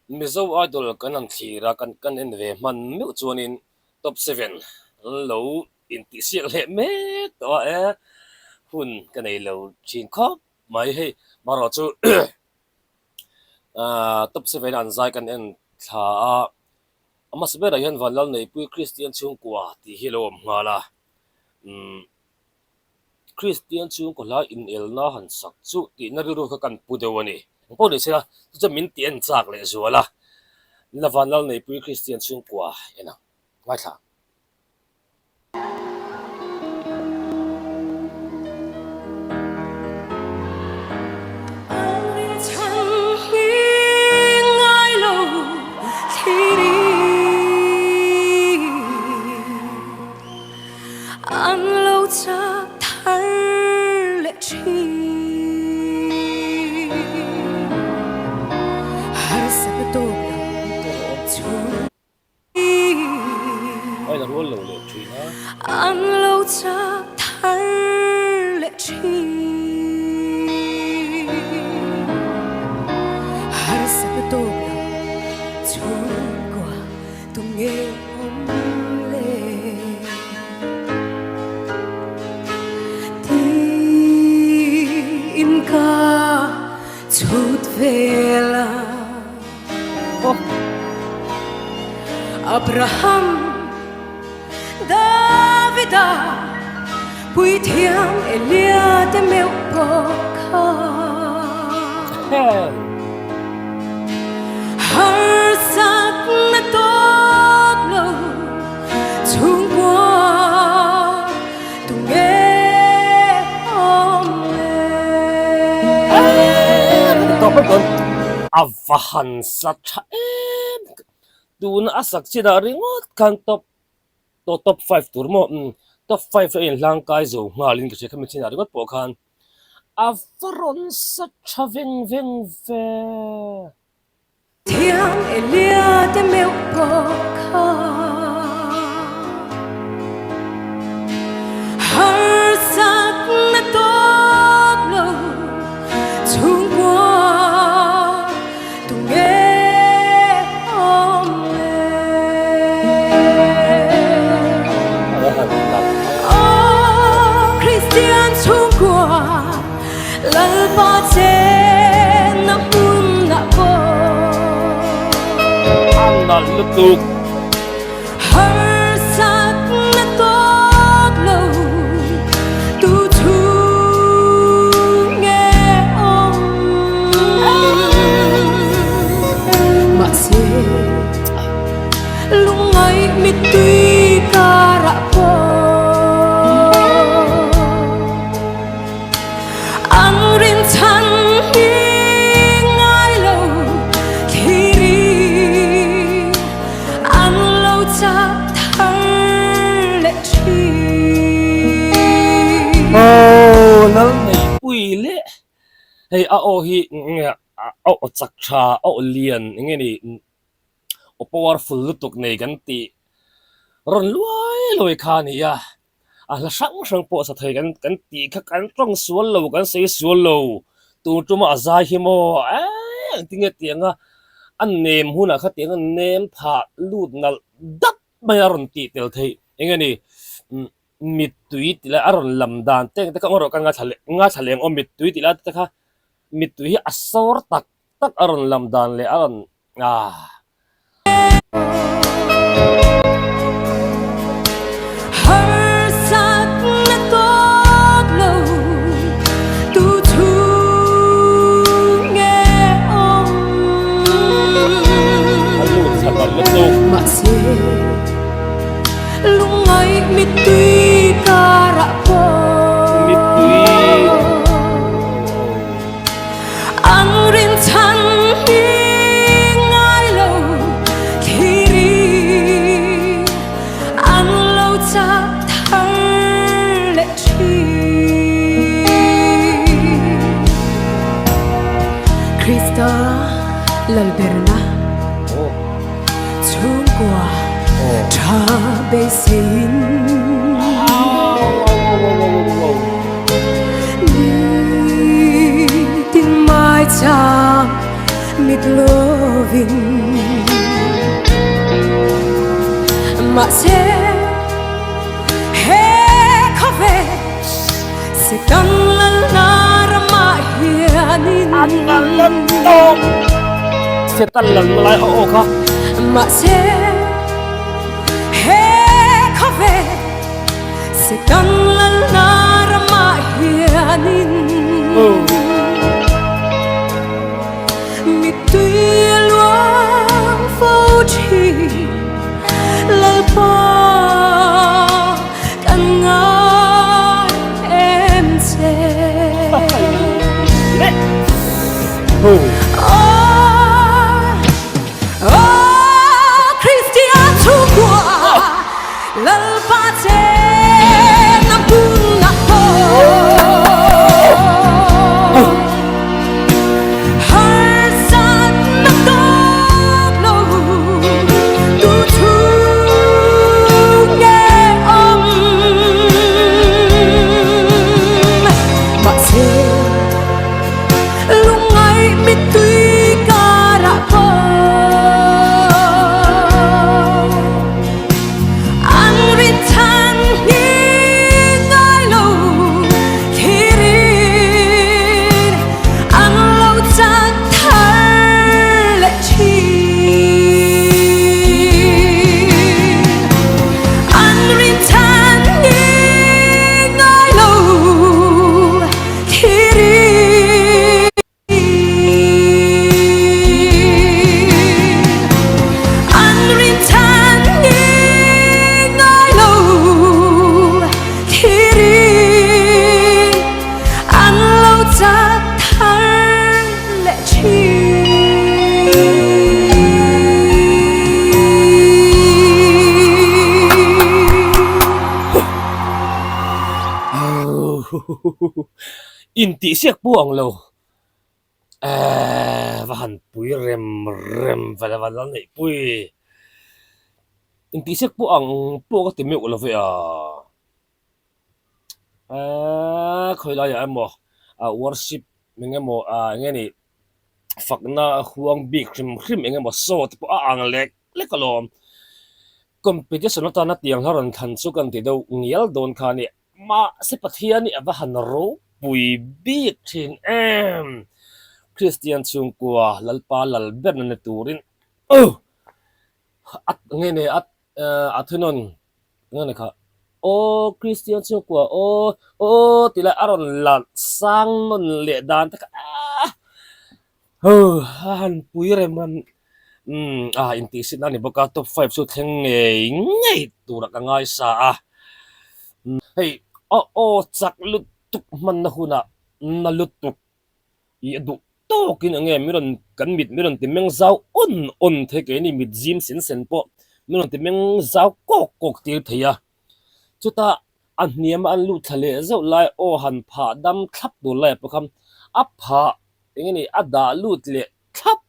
Mizo Idol kan han thlir a, kan kan en ve hman meuh chuanin Top 7 an lo intihsiak leh mek tawh a e, hun ka nei lo thin khawp mai hei. Marawh chu Top 7 an zai kan en thla a, a hmasa berah hian Vanlalneipui Kristian chhungkua tih hi a lo awm nghal a, umm. Kristian chhungkaw hla inelna han sak chu tihna rilru kha kan pu deuh a ni. Eng pawh ni se la, chu chuan min ti en chak leh zual a, la van lal neipui Kristian chhungkua en ang. Ngaithla. An lo chak thar leh thin. Harsatna tawk lo chu. Ain a rual lo leh thin a. An lo chak thar leh thin. Harsatna tawk lo chhungkua Tunge awm le? Tiin ka chhut vel a. Abraham, Davida, Puithiam Elia te meuh pawh kha. Harsatna tawk lo chhungkua tunge awm le? A va han sa tha em! Tuna a sak chinah ringawt khan top top 5 tur maw? Top 5 a inhlangkai zo nghalin ka hria khami chinah ringawt pawh khan. A va rawn sa tha veng veng ve. Thiam Elia te meuh pawh kha harsatna tawk lo chhungkua tunge awm le. Aw Kristian chhungkua Lalpa chenna hmunah pawh. A nalh lutuk. Harsatna tawk lo tu chhung nge awm. Mahse lungngaih mittui karah pawh an rinchhan hi ngai lo thlir in an lo chak thar leh thin. Aw Lalneihpui leh hei a aw hi a aw chak tha a aw lian enge ni aw powerful lutuk nei kan tih rawn luai luai kha a ni a, a hla hrang hrang pawh sa thei kan kan tih kha kan tawng sual lo kan sawi sual lo tun tuma a zai hi maw eee engtinge tianga a nem hunah kha tianga nem phah lut nalh dap mai a rawn tih tel theih enge ni mittui tih lai a rawn lam dan te ang te kha erawh ka ngaithla leh ngaithla leh ang aw mittui tih lai te kha mittui hi a sawr tak tak a rawn lam dan leh a rawn ah. Harsatna tawk lo tu chhung nge awm. A lut thla ta lutuk. Mahse lungngaih mittui karah pawh. Mittui. An rinchhan hi ngai lo thlir in an lo chak thar leh thin. Krista Lalberna chhungkua tha beiseiin. Nitin mai chang mit lo. lovin. Mahse he khawvel Setan lalna ramah hianin An lalna tawp Setan lalna lai a aw kha. Mahse he khawvel Setan lalna ramah hianin Mittui a luang fo thin Lalpa kan ngai em che. Aw Kristian chhungkua Lalpa chen a hun a haw. Harsatna tawk lo tu chhung nge awm. Mahse Lungngaih mittui karah pawh an rinchhan hi ngai lo thirin an lo chak thar leh thin. An rinchhan hi ngai lo An rinchhan ni ngai lo thirin an lo chak thar leh thin. Intihsiak pawh ang lo. Eeh va han pui rem rem va la va la neih pui. Intihsiak pawh ang pawh ka ti meuh lo ve a. Eeh khawi laiah emaw a worship eng emaw ah eng nge ni fakna huang bik hrim hrim eng emaw saw te pawh a ang lek lek alawm. Competition atana tiang hla rawn thlan chu kan ti deuh ngial dawn kha a ni. Mahse Pathian hi a va han ropui bik thin em! Kristian chhungkua Lalpa lal berna ni turin uh a nge nei a a thunawn nge ni kha aw Kristian chhungkua aw aw tih lai a rawn la sang nawn leh dan te kha ah huh a han pui rem rem umm a intihsitna a ni bawk a top five chu thleng ngei ngei turah ka ngaisa a hei aw aw chak lutuk hmanna hunah na lutuk i a duh tawkin eng nge min rawn kan mit min rawn ti meng zau awn awn thei keini mit zim sen sen pawh min rawn ti meng zau kawk kawk tir thei a chutah a hniama an lut thla leh zauh lai aw han phah dam thlap tur lai pawh kha a phah eng nge ni a dah lut leh thlap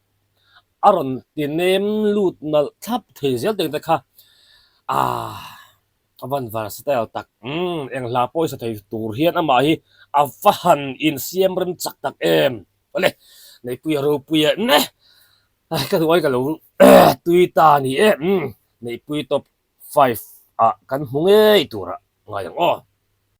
a rawn ti nem lut nalh thlap thei zel teng te kha aah a van versatile tak umm eng hla pawisa thei tur hian amah hi a va han insiam rem chak tak em awle Neihpuia Ropuia nge ka duh ai ka lo tui ta a ni e umm Neihpui top five ah kan hmu ngei turah ngai ang aw.